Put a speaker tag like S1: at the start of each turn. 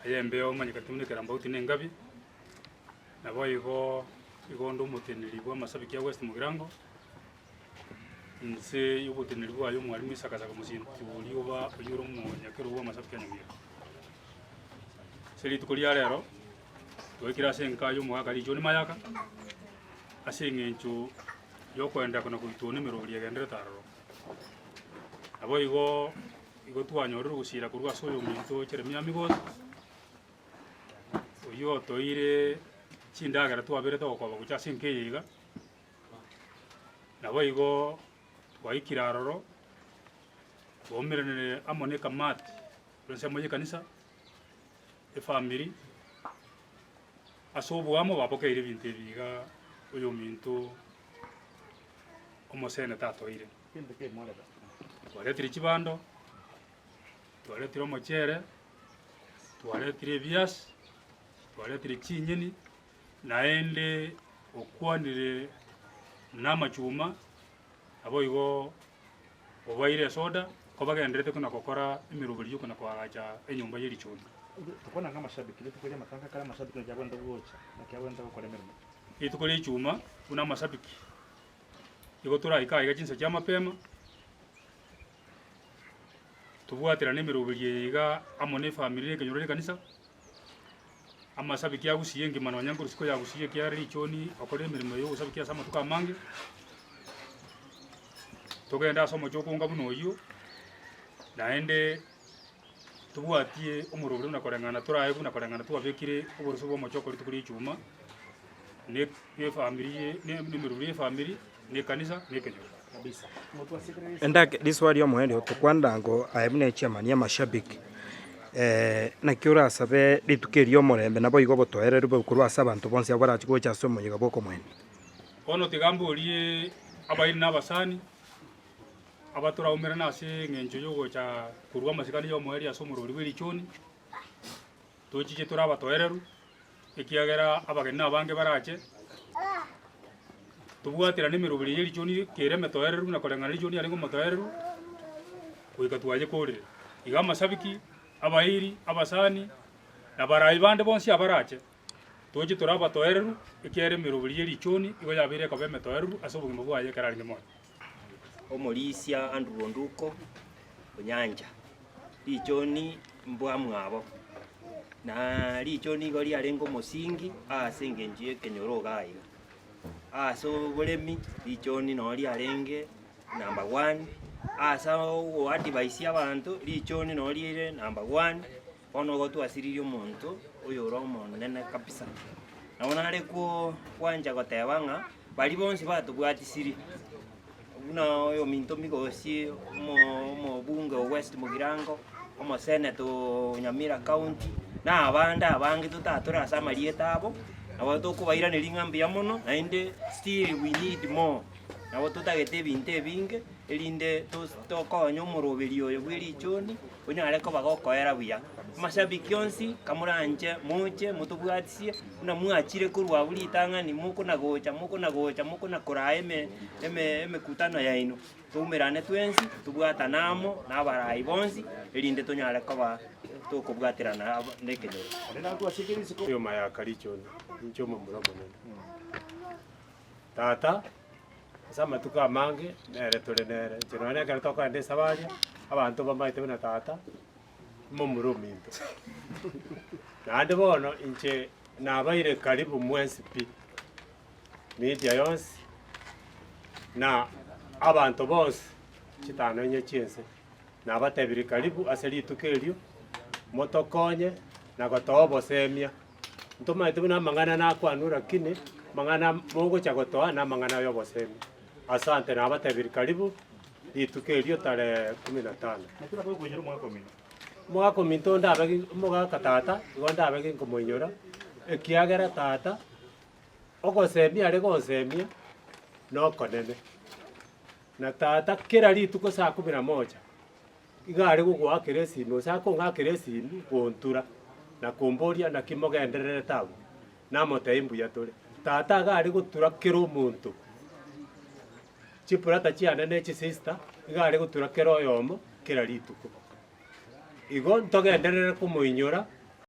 S1: Aye embeo omanyekete buna ekerambauti na engabi, naboigo igo onde omoteneneri bw'amasabiki a West Mugirango, inse y'oboteneneri bwaye omwalimu Isaka Saka Mosinto rioba oyio ore omonyakerogo bw'amasabiki a Nyamira. Ase rituko ria rero, twaikire ase enka y'omogaka Richoni Mayaka, ase eng'encho y'okoenderera kona koitwa nemeroberi egenderete aroro. Naboigo igo twanyorire ogosiira korwa ase oyominto Jeremia Migosi, oyio otoire chindagera twaberete gokoba gochia ase enka eye iga. Naboigo twaikire aroro, twaumeranire amo na ekamati ere ensemo ya ekanisa, efamiri, ase oboamo babokeire ebinto ebi iga oyominto omoseneta atoire. Twaretire chibando, twaretire omochere, twaretire ebiasi, twaretire chinyeni, naende okwanire namachuma, naboigo obaire esoda, kobagendererete kona gokora emeroberi y'okona koagacha enyomba ye richoni.
S2: Tokwana ng'a amashabiki, rituko ri'amatanga kare amashabiki naki abwenerete gocha, naki abwenerete gokora emeremo.
S1: Rituko ria echuma buna amashabiki. Igo toraike aiga chinsa chia mapema, tobwaterane emeroberi eye iga amo na efamiri na ekenyoro na ekanisa, amasabiki agusie engima nonya nkorusia koyagusia ekiagera richoni okore emeremo eye ya obosabiki ase amatuko amange, togende ase omochie okonga buna oyio, naende tobwatie omoroberi buna koreng'ana torae buna koreng'ana twabekire oboroso bwa omochie oko rituko ria echuma. Ne efamiri ne emeroberi ya efamiri, na ekanisa, na ekenyoro.
S3: Endake riswali omoerio tokwanera ngo aye buna echairman ya amashabiki naki orasabe rituko erio omorembe naboigo obotoereru bobe korwa ase abanto bonsi abwo barache gocha ase omoyega bwa okomoenia.
S1: Bono tiga mborie abairi na abasani, abatoraumerane ase eng'encho y'ogocha korwa amasikani y'omoerio ase omorwori bwe richoni, tochiche tore abatoereru. Ekiagera abageni nabange barache, tobwaterane emeroberi ye richoni kere emetoereru buna koreng'ana richoni yarenge omotoereru, goika twayekorire. Iga amasabiki, abairi, abasani, na barai bande bonsi abarache, toche tore abatoereru, ekiagera emeroberi ye richoni igo yabeire ekoba emetoereru ase obogima bwaye ekero arenge moyo.
S4: Omorisia Andrew Onduko Onyancha, richoni mbwamwabo, na richoni nigo riarenge omosingi ase engencho ya ekenyoro iga iga. Ase oboremi richoni noo riarenge number one, ase ogoadvise abanto richoni noo rire number one, bono igo twasiririe omonto oyore omonene kabisa. Nabo nare kwo kwancha goteba ng'a baria bonsi batobwatisiri. Buna oyominto Migosi, omobunge o West Mugirango, omoseneta o Nyamira County, na abande abange totatore ase amarieta abo, nabo tokobairaneria ng'a mbuya mono, naende still we need more. Nabo totagete ebinto ebinge, erinde tokonye omoroberi oyo bwe richoni, onyare koba gokoera buya. Amashabiki onsi, kamoranche moche motobwatisie, buna mwachire korwa abwo ritang'ani mokona gocha mokona gocha mokona koraa eme eme emekutano yaino, toumerane twensi, tobwatane amo na abarai bonsi, erinde tonyare koba tokobwaterana abo na ekenyoro.
S5: Eyoma ya Karichoni, inche omomura omonene. Tata, ase amatuko amange nere tore nere, inche nonya na ekero tokogenda esabari, abanto bamaete buna tata, momura ominto. Naende bono inche nabaire karibu mwensi pi, media yonsi, na abanto bonsi chitano inye chi'ense, nabatebirie karibu ase rituko erio, motokonye na gotoa obosemia. Ntomaete buna amang'ana nakwanwe lakini amang'ana mogocha gotoa namang'ana y'obosemia. Asante nabatebirie karibu rituko erio tarehe kumi na tano. Omogaka ominto ndabe gi omogaka tata igo ndabe ginkomoinyora, ekiagera tata ogosemia are gonsemia nokonene. Na tata kera rituko saa kumi na moja. Iga are gogoakera esimi, gose akong'akera esimi gontura, na komboria naki mogendererete abwo. Namotebia mbuya tore. Tata iga are gotura kera omonto, chibrother chiane ne chisister, iga are gotura kera oyomo kera rituko. Igo ntogenderere komoinyora.